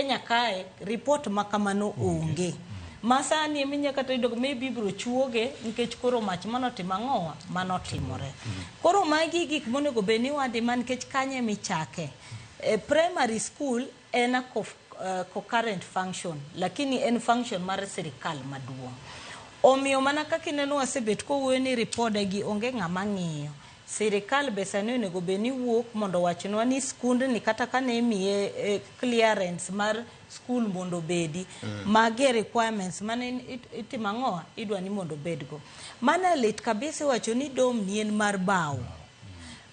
Kenya kae report ma kamano onge. Ma sani ema inya kata yudo maybe ibiro chuoge nikech koro mach manotimo ang'owa manotimore. Koro magi gik monego bed ni wadima nikech kanye michake. E primary school en a concurrent function lakini en function mar sirikal maduong'. Omiyo mana kaka ineno wasebet kowuoyo ni ripode gi onge ng'ama ng'iyo. Sirikal be sani onego bed ni wuok mondo owachnwa ni skundni kata kane imiye clearance mar skul mondo obedi, magi e requirements mane itimo ang'owa idwa ni mondo obedgo. Mano lit kabisa iwacho ni dom ni en mar bao.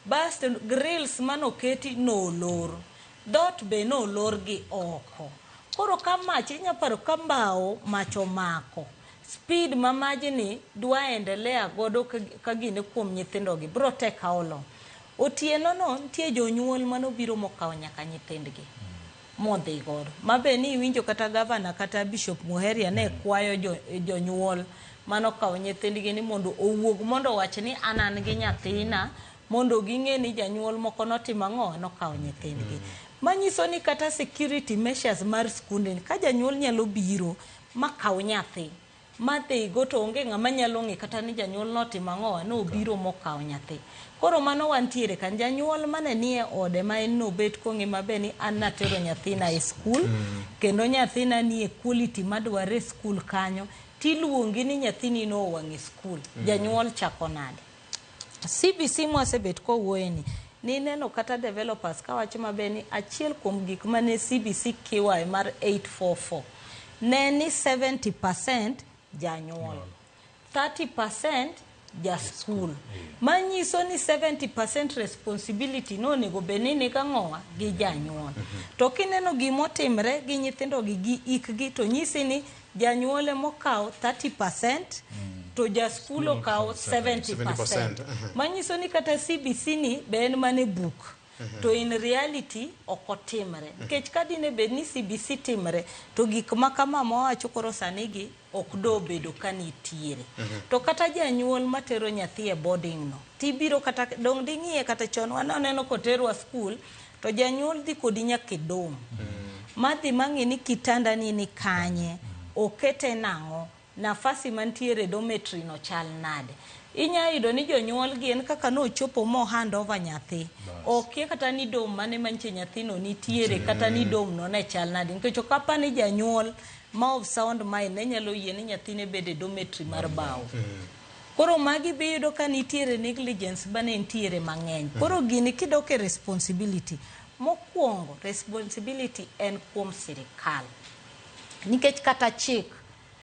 Basto grills manoketi nolor. Dhoot be nolor gi oko. Koro ka mach inya paro ka mbao mach omako. Speed ma majni dwa endelea godo ka gine kuom nyithindo gi bro take how long? Otieno no nitie jonyuol manobiro mokawo nyaka nyithindgi modhi godo. Ma be ni iwinjo kata gavana kata Bishop Muheria ne kwayo jonyuol manokawo nyithindgi ni mondo owuog mondo owach ni an an gi nyathina mondo ging'e ni janyuol moko notimo ang'o nokawo nyithindgi. Manyiso ni kata security measures mar skundni ka janyuol nyalo biro makaw nyathi madhigo to onge ng'ama nyalo ng'e kata ni janyuol notimo ang'owa nobiro mokawo nyathi. Koro mano wantiere kan janyuol mane nie ode ma en nobet kong'e maber ni an natero nyathina e skul kendo nyathina nie quality madwarre e skul kanyo tiluongi ni nyathini nowang' e skul. Janyuol chako nade? CBC mwasebet kowuoye ni nineno kata developers kawacho maber ni achiel kuom gik mane CBC kiwayo mar 844 ne ni 70% janyuol 30% ja skul manyiso ni 70% responsibility nonego bed ni nigang'owa gi janyuol. To kineno gimotimre gi nyithindo gi gi ikgi to nyisi ni janyuol emokawo 30% to ja skul okawo 70%. 70%, Manyiso ni kata CBC ni be en mana e buk. To in reality ok otimre. Nikech ka dine bed ni CBC timre to gik ma kama mawacho koro sani gi ok do bedo ka nitiere. To kata janyuol matero nyathi e boarding no, tibiro kata dong ding'iye kata chon waneno koterwa skul to janyuol dhi kodi nyaka e dom. Madhi mang'i ni kitanda ni ni kanye, okete nang'o, nafasi mantiere e dormitory no chal nade. Inya yudo ni jonyuol gi en kaka nochopo mo hand over nyathi. Okia kata ni dom mane mantie nyathino nitiere kata ni dom no ne chal nade. Nikech ok apar ni janyuol ma of sound mind ne nyalo yie ni nyathine bed e dormitory mar bao. Koro magi be iyudo ka nitiere negligence mane nitiere mang'eny. Koro gini kidok e responsibility, mokwongo responsibility en kuom sirikal. Nikech kata chik